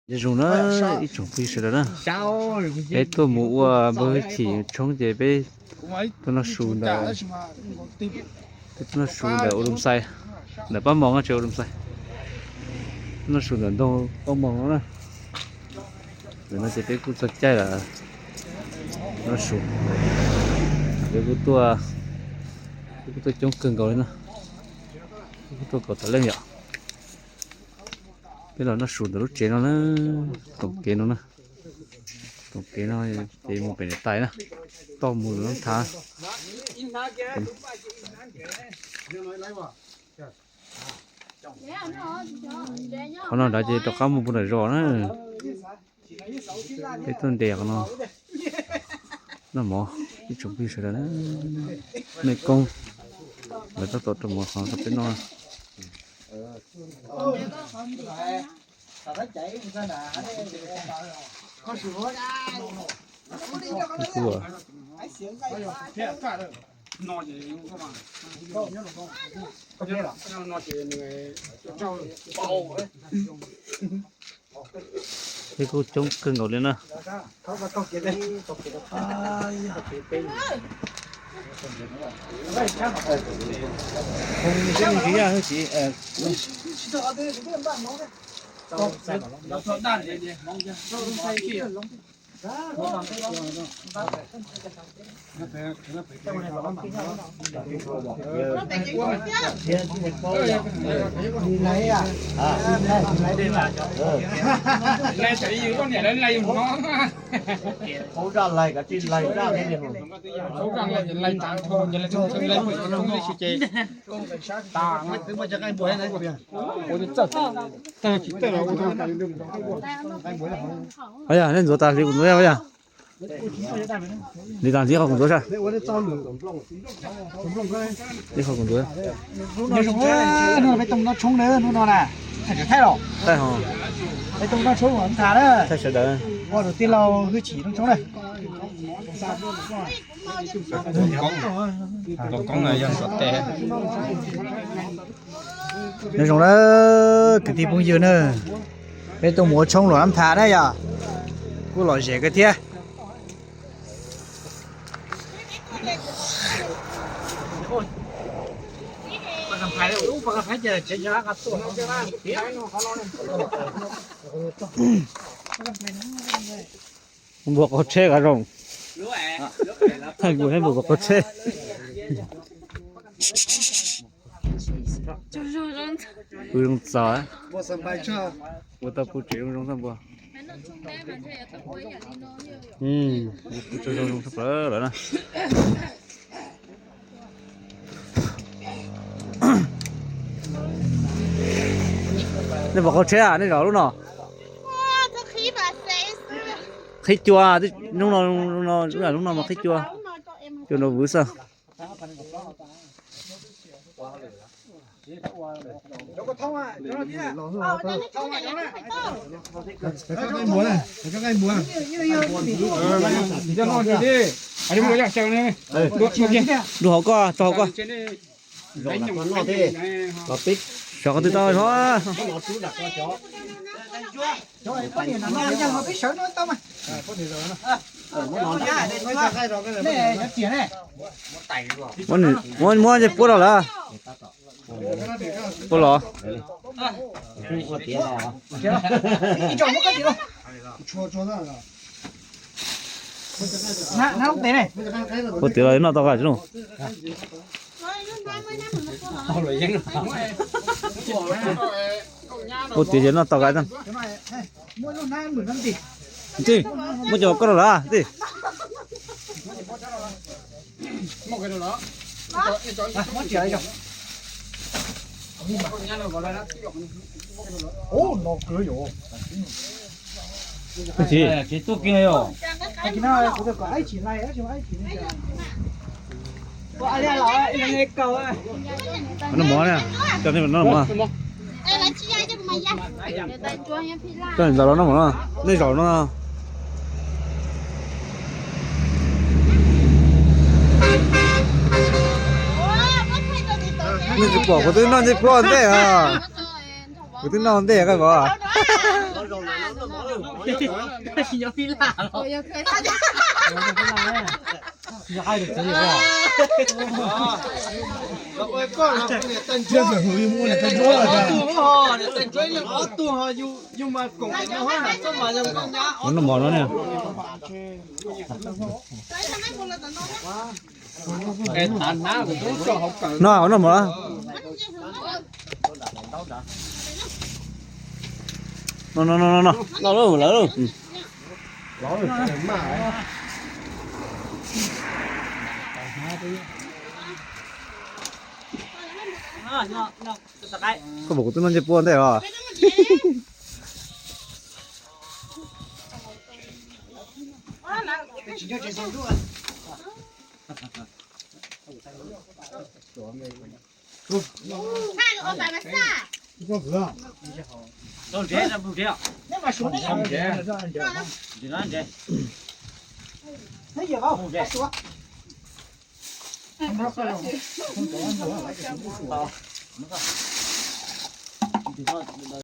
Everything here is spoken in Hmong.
Nyob zoo na ib tsoom phooj ywg sawv daws na, peb tuaj mus ua npawg hwj chim tshoob ces peb tuaj noj su ntawm, peb tuaj noj su ntawm Ua Lum Xais, ntawm Pab Moos tsev Ua Lum Xais, tuaj noj su ntawm ntoo Pab Moos no na. Ntawm no ces peb kuj txog caij lawm noj su, peb kuj tuaj, peb kuj tuaj coob kawg nkaus li na, peb kuj tuaj kaum tawm leej yom. Peb los noj su ntawm lub tsev no na, koom kev no na, koom kev no ces mus pem niam tais na, toj mus lub thav. Qhov no nrad ces rov qab mus pem nram zos na. Peb tuaj nres qhov no noj mov, ib tsoom phooj ywg sawv daws na, mej koob lawv tab tom rau mov qhov rau peb noj. Peb kuj coob kawg nkaus li na. Hauv zaj lais kav tsij lais zaj li. Yog nej ntxuav tas hliv kuv ntxuav yog, hliv tas hliv qhov kuv ntxuav sab, hliv qhov kuv ntxuav. Hnub no peb tuaj noj tshoob na, hnub no na, thaij los, peb tuaj noj tshoob nthav na, thaij sawv daws, ua tus tij laug hwj chim noj tshoob na. Nyob zoo na kwv tij phooj ywg na, peb tuaj mus ua tshoob los nab thav na yog, kuj lom zem kawg thiab. Npua qaug tsheb kav zoo. Thaij npua thiab npua qaug tsheb. Kuj zoo txaus, ua tau kuv tsev zoo zoo tag npua. Kuv tsev zoo zoo tshaj plaws lawm na. Nej puas qaug tsheb, nej zov lub no? Qhib cua, hnub no, hnub no mas qhib cua, cua nrov vwv xwb. Rau hauv koj, rau hauv koj. Sov qhov twg tau sov. Muab, muab puab rau lawm. Puab los. Puab tiav los noj tau qab tsis noj. Puab tiav ces noj tau qab. Tij, muab cov koj rau lawm tij. Tsis, tsis tuaj kiag yom. Noj mov na, coj nej noj mov. Coj nej zaum los noj mov no, nej zaum no. Nej tsis pom kuv twb noj ncej puab ua ntej os. Kuv twb noj ua ntej koj vov. Ua no mov no ne. No, ua no mov. No no no no no. No lawm lawm. Koj pom kuv twb noj ncej puab ntej os.